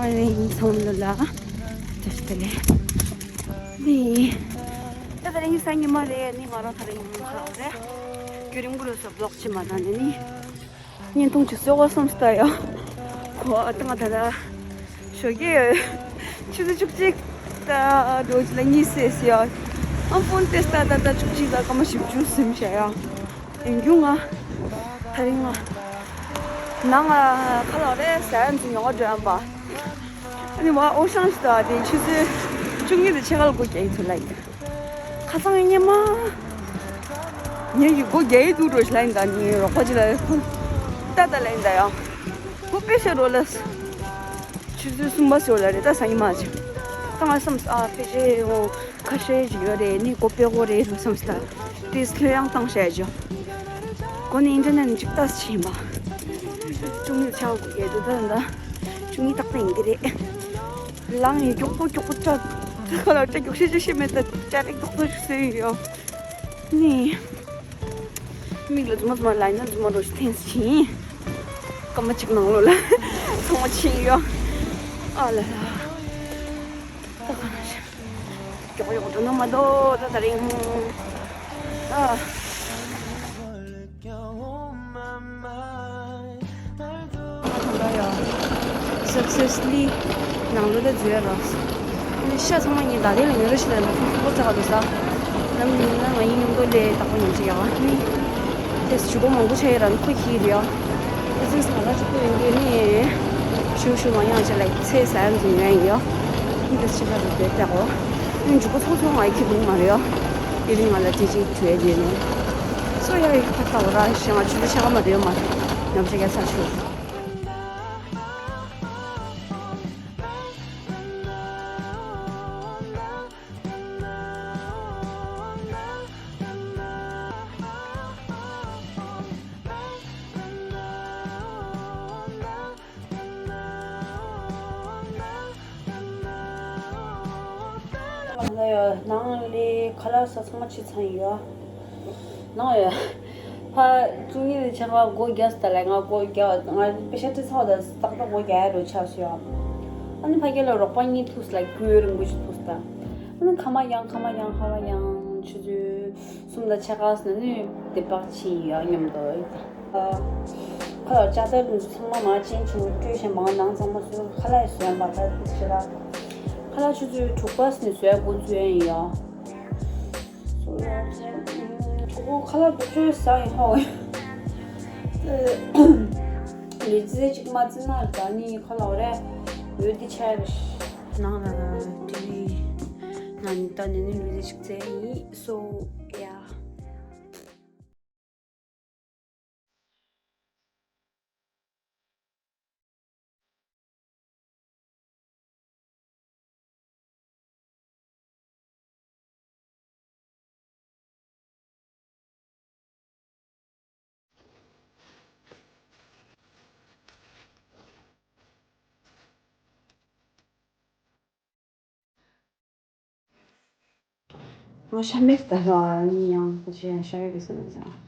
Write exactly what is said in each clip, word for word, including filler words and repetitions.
ཨ་རིང་ཚང་མ་ལ་བཀྲ་ཤིས་བདེ་ལེགས། ནི། ད་ད་རིང་སང་ཉིན་མ་རེད། ནི་ང་རང་ད་རིང་ཁ་ལག་རེད། རྒྱུན་རིང་པོ་རེད་སོ་བློག་བྱེད་མ་དང་ནི་ནི། བརྙན་ཐུང་ཅིག་བཟོ་དགོས་བསམ་སྟེ་ཡ། ཁོ་ཨ་ཏང་ད་ད། ཞོགས་ཀས་ཆུ་ཚོད་བཅུ་གཅིག་ད་འགྲོ་ཅི་ལ་གཉིད་སད་སི་ཡ། ཨ་ཕོན་ཏེ་སྟ་ད་ད་བཅུ་གཅིག་ད་སྐར་མ་བཞི་བཅུ་ཟིན་བྱ་ཡ། ཡིན་རྒྱུ་ང་། ད་རིང་ང་། ནང་ང་ཁ་ལག་རེད་ཟ་ཡ་འཛིན་ཡོང་བ་འགྲོ་ཡ་པ། ཨ་ནི་མ་ཨོ་ཤང་ཞིག་ད་དེ་ཆུ་ཚོད་བཅུ་གཉིས་དང་ཕྱེད་ཀ་ལ་སྒོ་རྒྱག་གི་ཚུལ་ལ་ཡིན། ཁ་སང་ཉི་མ། ངེད་ཀྱི་སྒོ་རྒྱག་གི་འདུག་འགྲོ་ཞིག་ལ་ཡིན་ད་ནི་རོགས་པ་ཅིག་ལ་ཡོད་ཁུལ། ཏ་ཏ་ལ་ཡིན་ད་ཡང་། སྒོ་དཔེ་ཤ་རོ་ལ། ཆུ་ཚོད་གསུམ་པ་ཞོར་ལ་རེད་ད་སང་ཉི་མ་ཅིག་ད་ང་བསམ་ཨ་ཕལ་ཆེར་འོང་ཁ་ཤས་ཅིག་ཡོད་རེད་ནི་སྒོ་དཔེ་སྒོ་རེད་རུ་བསམ་སྟ། དེས་ལྷོད་ཡངས་བཏང་བྱས་ཅོ། སྒོ་ནི་ཨིན་ཊར་ནེཊ་ཅིག་ལྟ་ཕྱིན་པ། ཅུང་ཡོད་ཆགས་དགོས་ཡོད་དུ་ད་ད། ཅུང་ཡིད་ཏག་ཏག་ཡིན་གི་རེད། ལངས་ཡིན་མགྱོགས་པོ་མགྱོགས་པོ་སྐྲ། ཁ་ལག་སྐྲ་མགྱོགས་ཤེས་ཅི་ཤེས་མེད་ད་སྐྲ་རེག་མགྱོགས་པོ་ཞིག་སོན་ཡོད། ནི། མིག་ལ་རྫུན་མ་རྫུན་མ་ལ་ཡིན་ན་རྫུན་མ་རོ་ཞིག་འཐེན་ཕྱིན། སྐར་མ་གཅིག་ནང་ལོགས་ལ་ཚང་མ་ཕྱིན་ཡོད། ཨ་ལ་ལ། ད་ག་ན་ཞིག་མགྱོགས་མགྱོགས་འགྲོ་ན་མ་གཏོགས་ད་ད་རིང་། ཨ། ད་ལྟ་ཡང་successfully་ནང་ལོགས་ད་འཛུལ་ཡ་རག་ཨ་ནི་ཤ་ཚང་མ་ངས་ད་ལྟའི་ལ་ཉོ་ར་ཞིག་ལ་ལ་ཁུག་ཁུག་ཚ་ག་ལོ་ས། ནམ་ཡིན་ན་ང་ཡིན་མཉམ་དུ་ལས་བདག་པོ་ཉོ་ཆེ་ཡག་ཨ་ནི། དེ་ཞུ་གོ་མང་པོ་ཆེ་ཡོད་ར་ནི་ཁོ་གིས་རེད་ཡ། ཨེ་སེམས་ག་ལ་ཅིག་པོ་ཡོང་གི་ནི། ཞུ་ཞུ་མ་ཡང་ཅི་ལ་ཚེ་ཟ་ཡང་འཛུལ་ཡ་ཡིན་ཡ། ཨ་ནི་དེ་ཞིག་ལ་རུ་དེ་བདག་གོ་ཨ་ནི་འཇུ་གོ་ཚོགས་ཚོགས་ང་ཡི་ཁྱི་བུང་མ་རེད་ཡ། དེ་རིང་ང་ལ་དེ་ཅིག་བྲོས་རྗེས་ནས། སོ་ཡ་ཡི་ཁ་ལྟ་བ་ར་ཞེ་ང་ཆུ་ཚོད་ཆ་ག་མ་རེད་མ། ནམ་ཞིག་ཡ་ས་ཆུ། ལ་ཡ་ནང་ལས་ཁ་ལག་ས་ཚང་མ་ཕྱི་ཚང་ཡོད། ནང་ཡོད། ཕ་བཅུ་གཉིས་ལ་ཆ་ག་སྒོ་རྒྱག་སྟ་ལ་ང་སྒོ་རྒྱག་ང་པེ་ཤ་ཏི་ཚ་བ་ད་ཏག་ཏག་སྒོ་རྒྱག་ཡ་རུ་ཆགས་སོ་ཡ། ཨ་ནི་ཕ་གི་ལ་རོགས་པ་གཉིས་ཐུག་སྟ་ལ་རྒྱུན་རིང་པོ་ཞིག་ཐུག་སྟ། ཨ་ནི་ཁ་མ་ཡང་ཁ་མ་ཡང་ཁ་མ་ཡང་ཆུ་ཚོད་གསུམ་དང་ཕྱེད་ཀ་ཟིན་ནས་དེ་བག་ཕྱིན་ཡོད་མཉམ་དུ་ཡོད་ད། ཁ་ལག་ལྕགས་ཐབ་ཚང་མ་མ་ཅན་བྱུང་སྤྲོད་བཞིན་མང་ནང་ཚང་མ་བཟོས་ཁ་ལག་ཡི་བཟོས་པ་ད་ཐུག་ཆེ་ལ། ཁ་ལག་ཆུ་ཚོད་དྲུག་པ་ནས་བཟོས་འགོ་བཙུགས་ཡིན་ཡ། ཁོ་ཁ་ལག་དུ་བཅོས་ཟ་ཡིན་ཧོ། ལུས་རྩལ་གཅིག་མ་བརྩི་ན་ད་ནི་ཁ་ལག་རེ་འོད་དེ་ཆ་རེ། ནང་ལ་ཏི་བི་ནང་ད་ནི་ནི་ལུས་རྩལ་གཅིག་རྩེ་ཡིན་སོ་ཡ། ང་ཤ་མེད་ད་ར་ཡང་ཁོ་ཆེ་ཡང་ཤ་ཡོད་གི་སོང་ཙང་།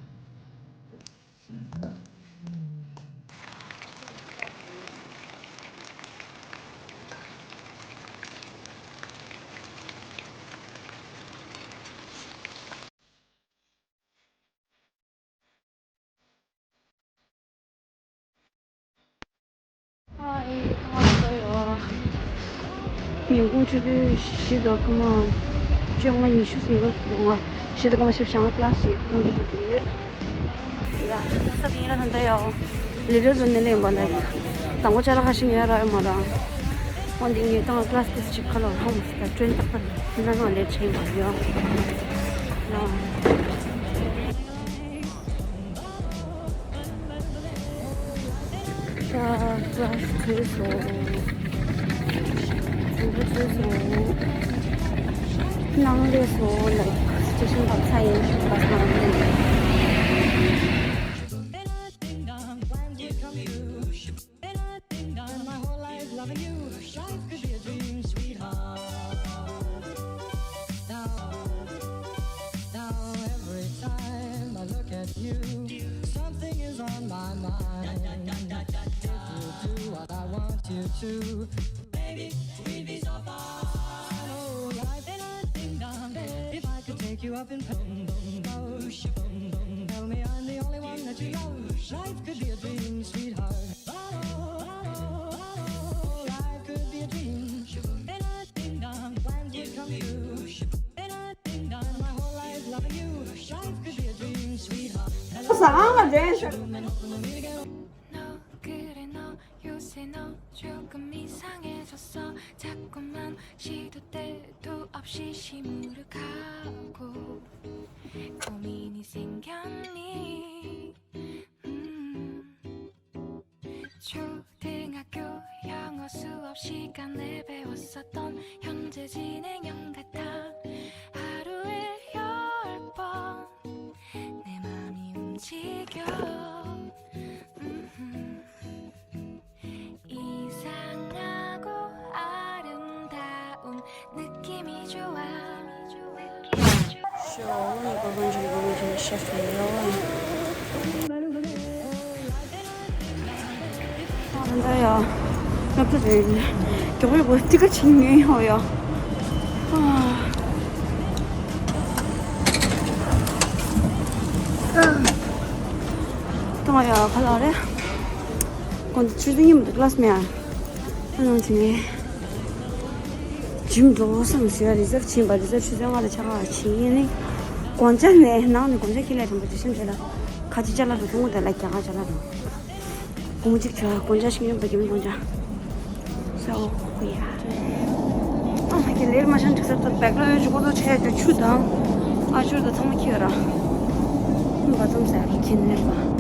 ཉིན་གུང་ཆུ་ཚོད་བཞི་དང་སྐར་མ་བཅོ་ལྔ་ཉི་ཤུ་ཟིན་པ་ལ་བཞི་དང་སྐར་མ་བཞི་བཅུ་ཞེ་ལྔ་ཀི་ལ་སི་ཞིག་གཏོང་རྒྱུ་ཞིག་ཡོད། ཡ། ས་ཡིན་ན་ད་ཡ། ལི་རེ་ཟོ་ནས་ལེན་པ་ལ། དང་པོ་ཅ་ལག་ཁ་ཤས་ཉོས་རག་ཡོད་མ་རེད། འོན་ཏེ་ངས་ཏང་ཀི་ལ་སི་ཏེ་སི་ཅིག་ཁ་ལོ་ཧང་མ་སི་ད་ཅོན་ཏག་ཏག་ན་ང་ལས་བྱེད་མ་ཡོད། ཡ། ཀི་ལ་སི་ཚོས་སོ། ཚོས་སོ། ནང་ལས་སོ་ལ་སི་ཊེ་ཤན་བབས་ཚར་ཡིན་བབས་ནང་ལས། Tell me I'm the only one that you love. Life could be a dream, sweetheart. Life could be a dream. Then I think down, plans would come true. Then I think down, my whole life loving you. Life could be a dream, sweetheart. 너 그래 너 요새 너 조금 이상해졌어. 자꾸만 시도 때도 없이 시무룩하고 고민이 생겼니? 음. 초등학교 영어 수업 시간에 배웠었던 현재 진행형 같아. 하루에 열 번 내 맘이 움직여. 음. 이상하고 아름다운 느낌이 좋아. Sure, let me go run to the room and check the room. ཨ་ད་ཡ། ང་ཚོ་རེད། མགྱོགས་པོ་ཡོད་པ་ཏི་ཀ་ཆིང་ངེ་ཡོང་ཡ། ཨ། ད་ཡ་ཁ་ལག་རེད། ཁོང་ཚོ་ཆུ་ཚོད་གཉིས་མ་གཏོགས་ཀླ་སི་མེད་ཨ། ཨ་ནང་ཆིང་ངེ། ཇིམ་འགྲོ་བསམ་ཞུ་ཡ་རི་ཛབ་ཕྱིན་པ་རི་ཛབ་ཆུ་ཚོད་ལྔ་དང་ཕྱེད་ཀ་ཕྱིན་ཡིན་ནི། དགོང་ཇ་ནས་ནང་ནས་དགོང་ཇ་ཁྱི་ལས་དྲན་པ་དུ་ཤིན་དེ་ལ་ཁ་ཅིག་ཅ་ལག་རུ་ཐུང་ངུ་དེ་ལ་རྒྱ་གར་ཅ་ལག་རུ། དགོང་གཅིག་ཇ་དགོང་ཇ་ཞིག་ཡོད་པ་རྒྱ་མི་དགོང་ཇ། ས་འོག་ཁུ་ཡ། ཨ་མ་གི་ལེར་མ་ཤན་འགྲིག་ས་ཏོ་བེག་ལ་ཡོད་ཅུ་གོ་ཏོ་ཆེ་ཏོ་ཆུ་དང་། ཨ་ཅུར་དང་ཚང་མ་ཁྱི་ཡོད་ར། ཧུམ་བ་ཙམ་ཟ་གི་ཁྱི་ནི་ལེར་མ།